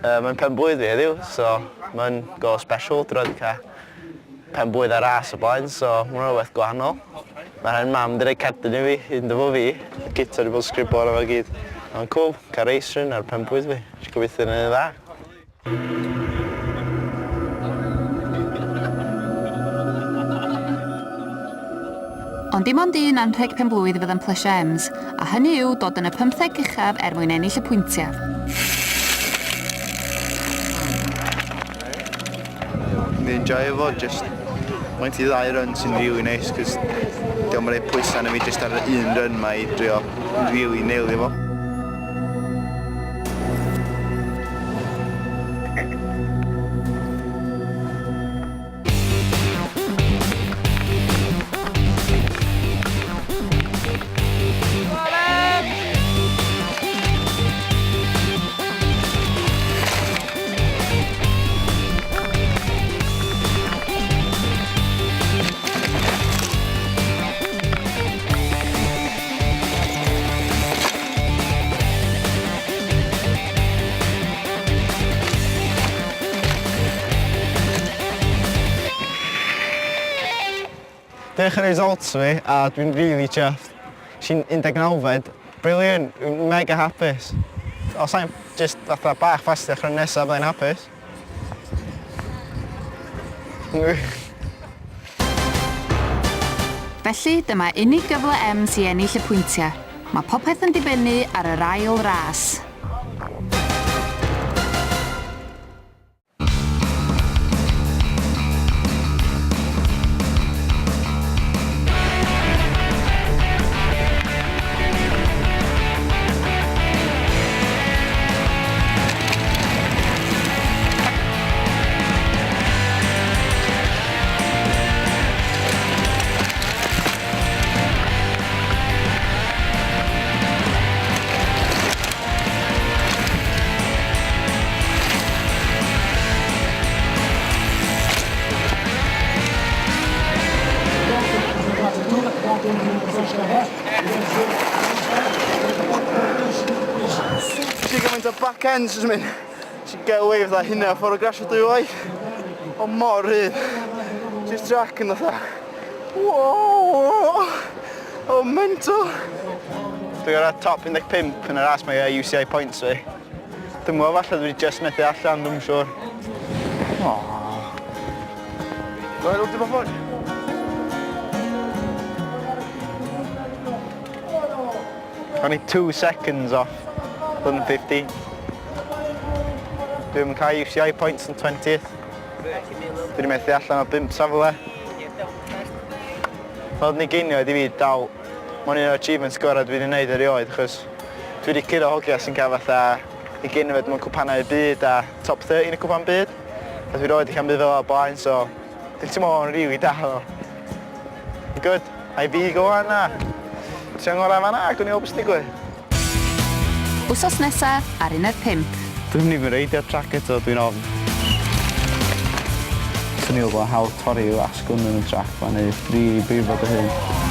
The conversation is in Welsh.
Mae'n pen-blwydd fi heddiw, so mae'n go special. Dwi 'rioed 'di cael pen-blwydd ar ras o blaen, so ma' hwnna'n rhywbeth gwahanol. Mae hen mam 'di rhoi cerdyn i fi, un efo fi. Guto 'di bod yn sgriblo arno fo i gyd. Mae'n cŵl cael race run ar pen-blwydd fi. Jyst gobeithio wna i neud yn dda. Ond dim ond un anrheg pen-blwydd fydd yn plesio Ems, a hynny yw dod yn y pymtheg uchaf er mwyn ennill y pwyntiau. Ni'n enjoyo fo, just mae'n ti ddau run sy'n really nice, cos diolch yn rhoi pwysau arna fi just ar yr un run ma i drio really nailio fo. Dewch y results fi a dwi'n really chuffed. Nes i'n 19fed. Brilliant, dwi'n mega hapus. Os I'm just fatha bach faster run nesa byddai'n hapus. Felly, dyma unig gyfle Ems i ennill y pwyntiau. Mae popeth yn dibynnu ar yr ail ras. Ti gymaint o back ends yn mynd. Ti'n get away with that hynna ffordd o grasio dwy waith. O mor rhydd. Just track yn fatha. Wow! O mental! Dwi ar y top 15 yn y ras mae UCI points fi. Dwi'm yn gwybod, falle dwi just methu allan, dwi'm yn siŵr. Aww. Mae'n ôl dim ffordd. Only 2 seconds off bod yn 15. Dwi'm yn cael UCI points yn 20th. Dwi wedi methu allan o 5 safle. Fel ni geinioed i fi dal, mae'n un o'r achievements gorau dwi wedi gwneud erioed, achos dwi wedi curo hogia sy'n cael fatha ugeinfed mewn cwpanau y byd a top 30 yn y cwpan byd, a dwi erioed 'di cael 'm byd fel 'a o'r blaen, so dwi'n teimlo o'n rili da ddo. Good, ai fi go on na. Trio ngorau fan'na a gwn i weld be sy'n digwydd. Wsos nesa ar uned pump. Dwi'm yn even reidio'r trac eto, dwi'n ofn. Swn i'n gwybod hawdd torri yw asgwrn yn y trac 'ma neu rili brifo dy hun.